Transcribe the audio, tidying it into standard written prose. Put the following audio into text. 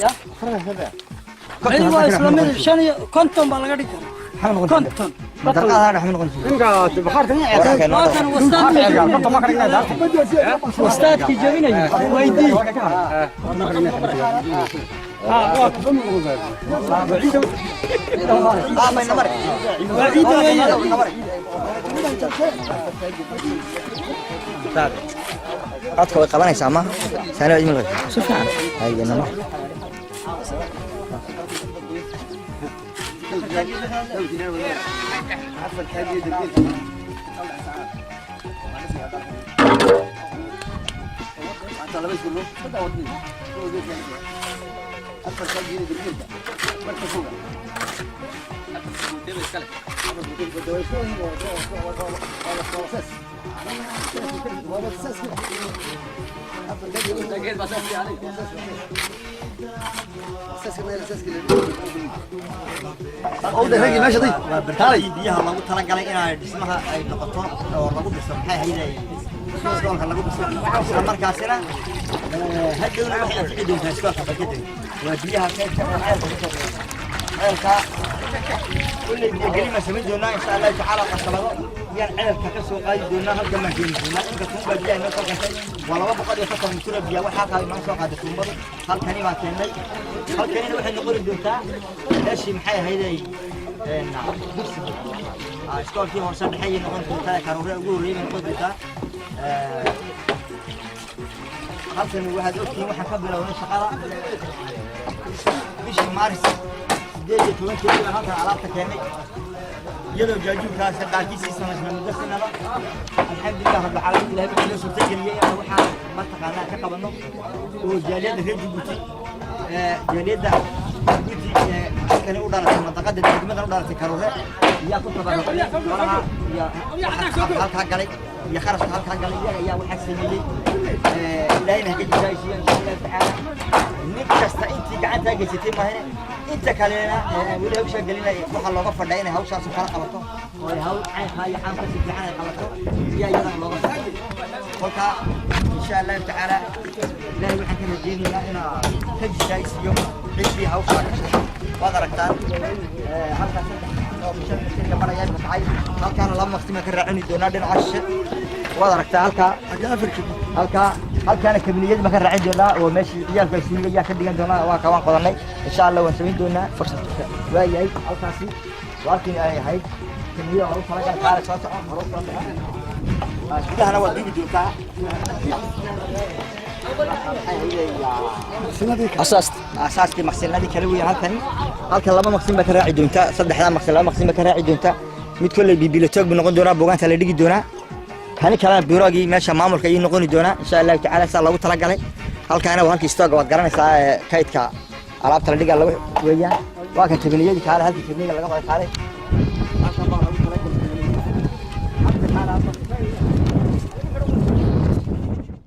Ya waa isla mid, 55 baa laga dhigi karaa, 50. Waa kan wastaadkii jebinaya, weydii. Ha, waa waa ciidda weeye. Codka way qabanaysaa ma saani waa idin si fiican haye nama. Waa barkadii biyaha loogu talagalay inay dhismaha ay noqoto oo lagu dhiso, maxay hayday, iskoolka lagu dhiso. Isla markaasina hadhowna waxay anfici doontaa iskoolka. Barkadani waa biyaha kaydka ee ceelka kasoo ceelka. Kulley biyo gelin baan samayn doonaa, insha Allahu tacaala. Qasabado yaan ceelka ka soo qaadi doonaa, halkan baan keeni doonaa. Inka tuunbaa biyaha inoo soo keentay, waa 250 mitir oo biya. Waxaa halkaa inoo soo qaaday tuumbadu, halkani baan keennay. Halkanina waxay noqoni doontaa meeshii, maxay ahayday, dugsiga iskoolkii hoose dhexe ayay noqon doontaa. Karuure ugu horreeyay bay noqon doontaa. Halkan waxaad ogtihiin, waxaan ka bilownay shaqada bishii Maaris 18-keedii baan halkan alaabta keennay, iyadoo jaajuurkaasi qaarkiisii samaysna muddo sanada. Alxamdulilah rabbilcaalamiin, Ilahay wuxuu noo suurtageliyey inaan waxaan mataqaanaa ka qabanno oo jaaliyadda reer Jabuuti, jaaliyadda Jabuuti ee halkani u dhalatay, mandaqada degmadan u dhalatay Karuure, iyaa ku tabarucday xoolaha iyo waxa halkaa galay iyo kharashka halkaa galay. Iyaga ayaa waxaa sameeyey. Ilaahayna haka jisaaysiiyo, insha Allahu tacaala. Nin kasta intii gacantaa geysatay maahane, inta kalena weli hawshaa gelinaya, waxaa looga fadhaa inay hawshaas kala qabato oo ay hawl caynkaa iyo caamka si fiican ay qabato iyo iyadana looga fadha kolkaa. Insha Allahu tacaala, Ilaahay waxaan ka rajaynayaa inaa ka jisaaysiiyo ciddii hawshaa gashay. Waad aragtaan, halkaas saddex oo shan mitir maraya kacay. Halkaana laba maqsin baan ka raacini doonaa dhinaca shishe. Waad aragtaa halkaa, halkaa, halkaana kabiniyadii baan ka raacin doonaa oo meeshii ciyaalka suuliga ayaa ka dhigan doonaa. Waa ka waan qodanay, insha Allah waan samayn doonaa. Waayahay, halkaasi waa halkii ay ahayd kabiniyada loogu talagalay. Kaale, soo soco, hore u soo soco. Gudahana waad duubi doontaa. Maxay asaaskii maqsinadii kale weeyaan halkani. Halkan laba maqsin baa ka raaci doontaa. Saddexdaa maqsin laba maqsin baa ka raaci doontaa. Mid kolley bibliothèque buu noqon doonaa, buugaanta la dhigi doonaa. Kani kalena bureau-gii meesha maamulka ayuu noqoni doonaa, insha Allahu tacaala, saa loogu talagalay. Halkaana waa halkii stock-ga, waad garanaysaa, ee kaydka alaabta la dhigaa lagu weeyaan. Waa kan kabiniyadii, kaale, halkii kabiniga laga qoday, kaale.